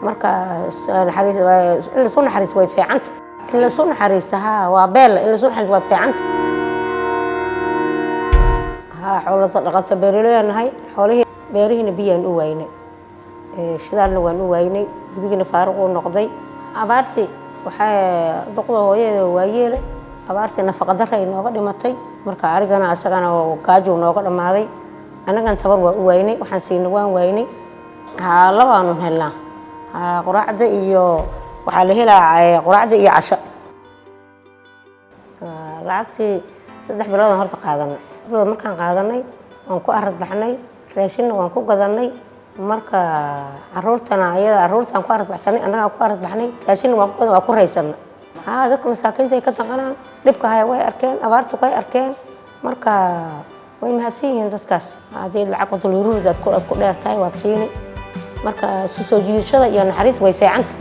Marka naxariis in lasu naxariisto way fiicanta, in lasu naxariisto. Haa, waa beel, in lasu naxariisto waa fiicanta. Haa, xoolo dhaqato beeraley nahay. Xoolihii beerihiina biyaan u waynay, shidaalna waan u waynay, webigiina faaruq uu noqday. Abaartii waxay duqda hooyadeeda waayeele, abaartii nafaqa darra ay nooga dhimatay. Marka arigana asagana gaajow nooga dhammaaday, annagana tabar waa u waynay, waxaan siinay waan waynay. Haa, labaanu helnaa. Haa, quraacda iyo waxaa la helaa quraacda iyo casho. Lacagtii 3 biloodaan horta qaadanay. Bilood markaan qaadanay waan ku arad baxnay, raashinna waan ku gadanay. Marka caruurtana ayada caruurtaan ku arad baxsanay, annagaa ku arad baxnay, raashinna waan ku gadan, waa ku raysana. Haa, dadka masaakiinta ay ka danqanaan dhibka haya way arkeen, abaarta way arkeen. Marka way mahadsan yihiin dadkaas. Haddii lacag qutul aad ku dheer tahay waad siini. Marka isu soo jiidashada iyo naxariis way fiicanta.